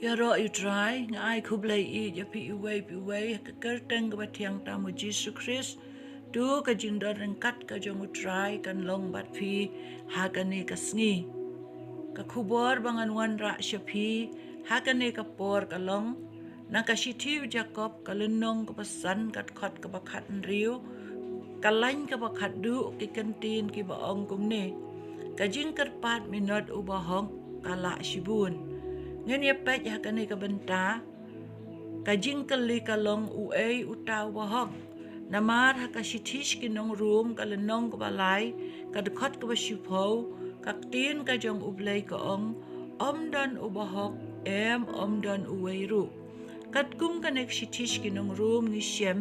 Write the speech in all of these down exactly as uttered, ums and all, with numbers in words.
Ïaroh ïa u Trai. Nga ai khublei ïa phi iwei pa iwei ha ka kyrteng kaba thiang tam u Jisu Khrist. To ka jingdon ryngkat ka jong u Trai kan long bad phi ha kane ka sngi. Ka khubor ba ngan wanrah sha phi ha kane ka por ka long na ka shithi u Jakob, ka lynnong kaba san, ka dkhot kaba khathynriew, ka lain kaba khatduh, ki kyntien kiba ong kumne: Ka jingkyrpad minot u bahok ka lah shibun. Ngin ïa peit ha kane ka bynta, ka jingkylli ka long: Uei uta u bahok? Namar ha ka shithi sha ki nong Rom, ka lynnong kaba lai, ka dkhot kaba shiphew, ka ktien ka jong U Blei ka ong: Ym don u bahok, em, ym don uwei ruh. Katkum kane ka shithi sha ki nong Rom ngi shem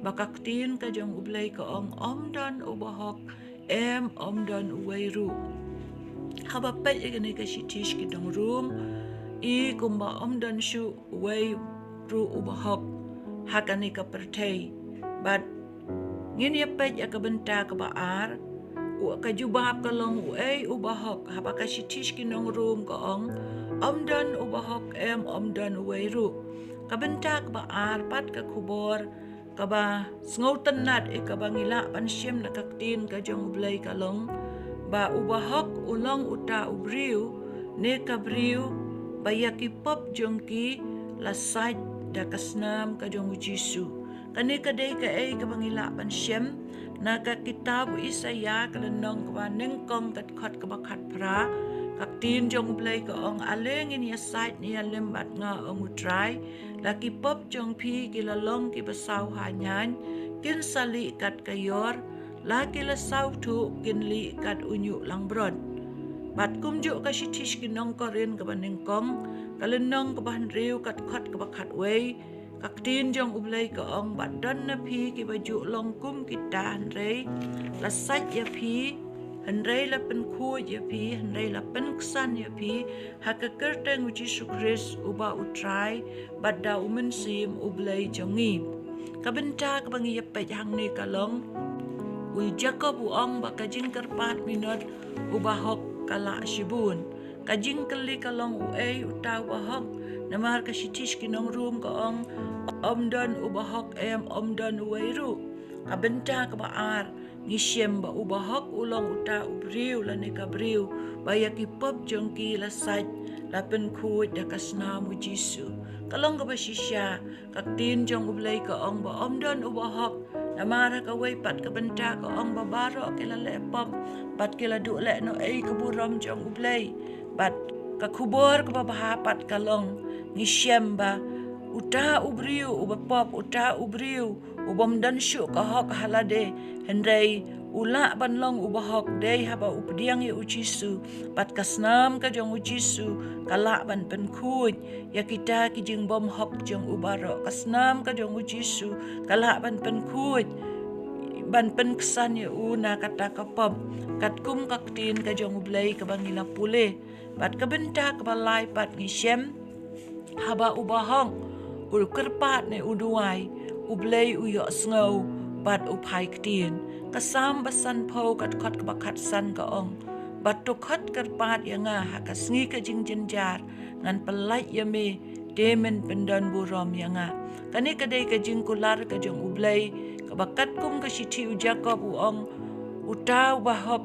ba ka ktien ka jong U Blei ka ong: Ym don u bahok, em, ym don uwei ruh. Haba peit ïa kane ka shithi sha ki nong Rom, i kumba ym don shuh uwei ruh u bahok ha kane ka pyrthei. Bad ngin ïa peit ïa ka bynta kaba ar, u, ka jubab ka long: Uei u bahok? Haba ka shithi sha ki nong Rom ka ong: Ym don u bahok, em, ym don uwei ruh. Ka bynta kaba ar pat, ka khubor kaba sngewtynnad ïa kaba ngi lah ban shem na ka ktien ka jong U Blei ka long ba u bahok u long uta u briew, ne ka briew, ba ïa ki pop jong ki la sait da ka snam ka jong u Jisu. Kane ka dei kaei kaba ngi lah ban shem na ka kitab u Isaïah, ka lynnong kaba nyngkong, ka dkhot kaba khatphra. Ka ktien jong U Blei ka ong: Ale ngin ïa sait ne ïa lem bad nga, ong u Trai. La ki pop jong phi ki la long kiba saw haiñan, kin sa lieh kat ka ïor, la ki la sawthuh kin lieh kat u ñiuh langbrot. Bad kumjuh ka shithi sha ki nong Korinth kaba nyngkong, ka lynnong kaba hynriew, ka dkhot kaba khatwei, ka ktien jong U Blei ka ong: Bad don na phi kiba ju long kum kita, hynrei la sait ïa phi, hynrei la pynkhuid ïa phi, hynrei la pynksan ïa phi ha ka kyrteng u Jisu Khrist uba u Trai bad da U Mynsiem U Blei jong ngi. Ka bynta kaba ngi ïa peit hangne ka long, u Jakob u ong ba ka jingkyrpad minot u bahok ka lah shibun. Ka jingkylli ka long: Uei uta u bahok? Namar ka shithi sha ki nong Rom ka ong: Ym don u bahok, em, ym don uwei ruh. Ka bynta kaba ar, ngi shem ba u bahok u long uta u briew lane ka briew ba ïa ki pop jong ki la sait, la pynkhuid da ka snam u Jisu. Ka long kaba shisha, ka ktien jong U Blei ka ong ba ym don u bahok. Namar ha kawei pat ka bynta ka ong ba baroh ki la leh pop bad ki la duh lehnohei ka burom jong U Blei. Bad ka khubor kaba bha pat ka long, ngi shem ba uta u briew uba pop, uta u briew u bym don shuh ka hok ha lade, hynrei u lah ban long u bahok dei haba u pdiang ïa u Jisu. Bad ka snam ka jong u Jisu ka lah ban pynkhuid ïa kita ki jingbymhok jong u baroh. Ka snam ka jong u Jisu ka lah ban pynkhuid, ban pynksan ïa u na kata ka pop, katkum ka ktien ka jong U Blei kaba ngi la pule. Bad ka bynta kaba lai pat ngi shem, haba u bahok u kyrpad ne u duwai, U Blei u ïohsngew bad u phai ktien. Ka Salm ba sanphew, ka dkhot kaba khatsan ka ong: Bad to khot kyrpad ïa nga ha ka sngi ka jingjynjar, ngan pyllait ïa me, te men pyndon burom ïa nga. Kane ka dei ka jingkular ka jong U Blei, kaba katkum ka shithi u Jakob u ong, uta u bahok,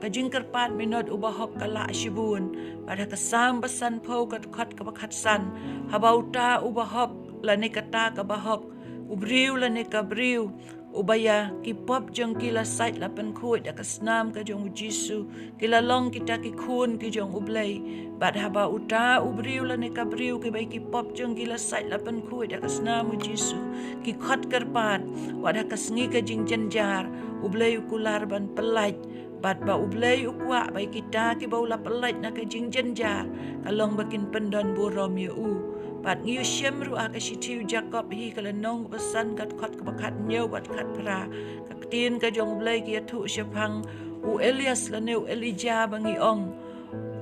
ka jingkyrpad minot u bahok ka lah shibun. Bad ha ka Salm ba sanphew, ka dkhot kaba khatsan, haba uta u bahok lane kata ka bahok, u briew lane ka briew uba ïa ki pop jong ki la sait, la pynkhuid da ka snam ka jong u Jisu, ki la long kita ki khun ki jong U Blei. Bad haba uta u briew lane ka briew kiba ïa ki pop jong ki la sait, la pynkhuid da ka snam u Jisu, ki khot kyrpad, wat ha ka sngi ka jingjynjar, U Blei u kular ban pyllait. Bad ba U Blei u kwah ba ïa kita kiba u la pyllait na ka jingjynjar, ka long ba kin pyndon burom ïa u. Bad ngi ïohsngew ruh ha ka shithi u Jakob hi, ka lynnong ba san, ka dkhot kaba khathynñiew bad khatphra, ka ktien ka jong U Blei ka ïathuh shaphang u Elias lane u Elijah ba ngi ong.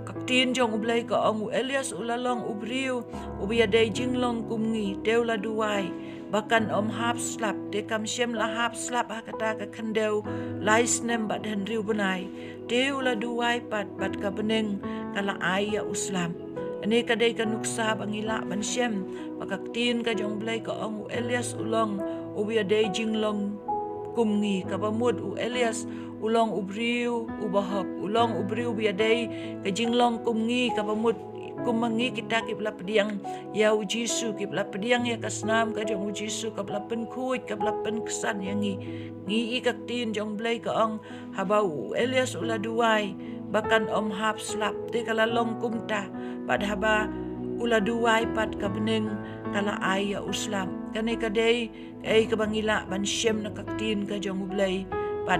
Ka ktien jong U Blei ka ong, u Elias u la long u briew uba ïadei jinglong kum ngi, te u la duwai ba kan ym hap slap, te kam shym la hap slap ha kata ka khyndew lai snem bad hynriew bnai. Te u la duwai pat, bad ka bneng ka la ai ïa u slap. Kane ka dei ka nuksa ba ngi lah ban shem ba ka ktien ka jong U Blei ka ong u Elias u long uba ïadei jinglong kum ngi, kaba mut u Elias u long u briew uba hok, u long u briew uba ïadei ka jinglong kum ngi, kaba mut kum ma ngi kita kiba la pdiang ïa u Jisu, kiba la pdiang ïa ka snam ka jong u Jisu, kaba la pynkhuid, kaba la pynksan ïa ngi. Ngi i ka ktien jong U Blei ka ong, haba u Elias u la duwai ba kan ym hap slap, te ka la long kumta, bad haba u la duwai pat, ka bneng ka la ai ïa u slap. Kane ka dei kaei kaba ngi lah ban shem na ka ktien ka jong U Blei. Bad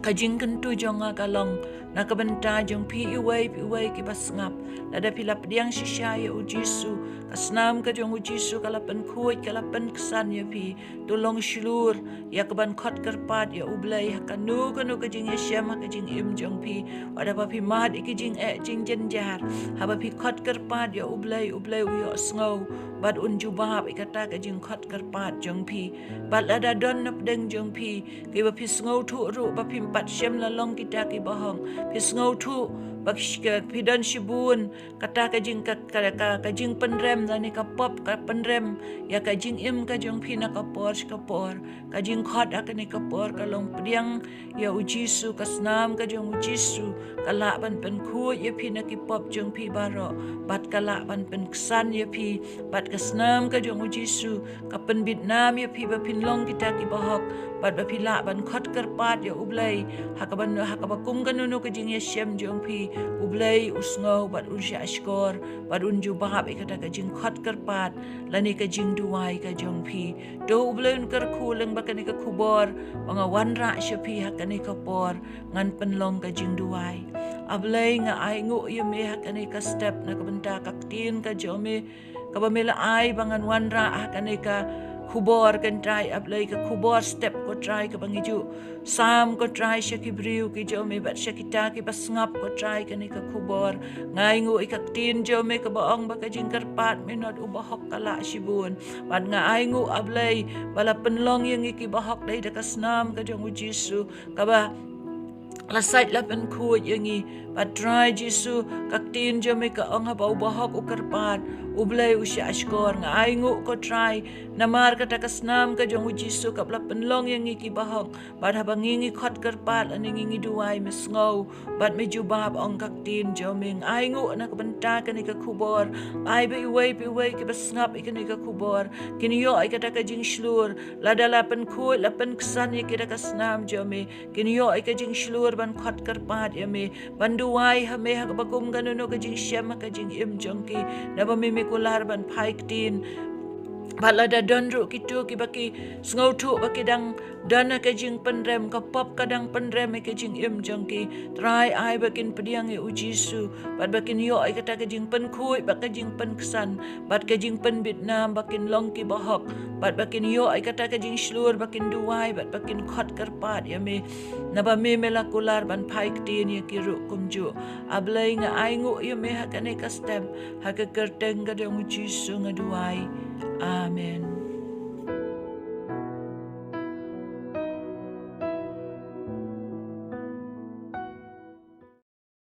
ka jingkyntu jong nga ka long na ka bynta jong phi iwei pa iwei kiba sngap, lada phi la pdiang shisha ïa u Jisu, ka snam ka jong u Jisu ka la pynkhuid, ka la pynksan ïa phi. To long shlur ïa kaban khot kyrpad ïa U Blei ha kano kano ka jingïashem ha ka jingim jong phi. Wat haba phi mad ïa ki jingeh jingjynjar, haba phi khot kyrpad ïa U Blei, U Blei u ïohsngew bad un jubab ïa kata ka jingkhot kyrpad jong phi. Bad lada don na pdeng jong phi kiba phi sngewthuh ruh ba phim pat shem la long kita kiba hok, phi sngewthuh ba phi don shibun kata ka jing, ka, ka, ka, ka jingpynrem, lane ka pop ka pynrem ïa ka jingim ka jong phi na ka por sha ka por. Ka jingkhot ha kane ka por ka long pdiang ïa u Jisu, ka snam ka jong u Jisu ka lah ban pynkhuid ïa phi na ki pop jong phi baroh, bad ka lah ban pynksan ïa phi. Bad ka snam ka jong u Jisu ka pynbit nam ïa phi ba phin long kita kiba hok, bad ba phi lah ban khot kyrpad ïa U Blei ha kaba, ha kaba kum kano kano ka jingïashem jong phi. U Blei u sngew bad un shahshkor bad un jubab ïa kata ka jingkhot kyrpad lane ka jingduwai ka jong phi. To U Blei un kyrkhu lyngba kane ka khubor ba nga wanrah sha phi ha kane ka por. Ngan pynlong ka jingduwai. A Blei, nga ainguh ïa me ha kane ka step na ka bynta ka ktien ka jong me kaba me la ai ba ngan wanrah ha kane ka khubor, ko Trai. A Blei, ka khubor step, ko Trai, kaba ngi ju sam, ko Trai, sha ki briew ki jong me bad sha kita kiba sngap, ko Trai, kane ka khubor. Nga ainguh ïa ka ktien jong me kaba ong ba ka jingkyrpad minot uba hok ka lah shibun. Bad nga ainguh, A Blei, ba la pynlong ïa ngi kiba hok dei da ka snam ka jong u Jisu kaba la sait la pynkhuid ïa ngi. Bad Trai Jisu, ka ktien jong me ka ong haba uba hok u kyrpad, U Blei u shahshkor. Nga ainguh, ko Trai, namar kata ka snam ka jong u Jisu kaba la pynlong ïa ngi kiba hok. Bad haba ngi ngi khot kyrpad lane ngi ngi duwai, me sngew bad me jubab, ong ka ktien jong me. Nga ainguh na ka bynta kane ka khubor. Ai ba iwei pa iwei kiba sngap ïa kane ka khubor kin ïoh ïa kata ka jingshlur, lada la pynkhuid la pynksan ïa kita ka snam jong me, kin ïoh ïa ka jingshlur ban khot kyrpad ïa me, ban duwai ha me ha kaba kum kano kano ka jingshem ha ka jingim jong ki. Naba me me kular ban phai ktien. Bad lada don ruh kito kiba ki sngewthuh ba ki dang don ha ka jingpynrem, ka pop ka dang pynrem ïa ka jingim jong ki, Trai, ai ba kin pdiang ïa u Jisu bad ba kin ïoh ïa kata ka jingpynkhuid bad ka jingpynksan bad ka jingpynbit nam ba kin long kiba hok bad ba kin ïoh ïa kata ka jingshlur ba kin duwai bad ba kin khot kyrpad ïa me. Naba me me la kular ban phai ktien ïa ki ruh kumjuh. A Blei, nga ainguh ïa me ha kane ka step, ha ka kyrteng ka jong u Jisu nga duwai. Amen.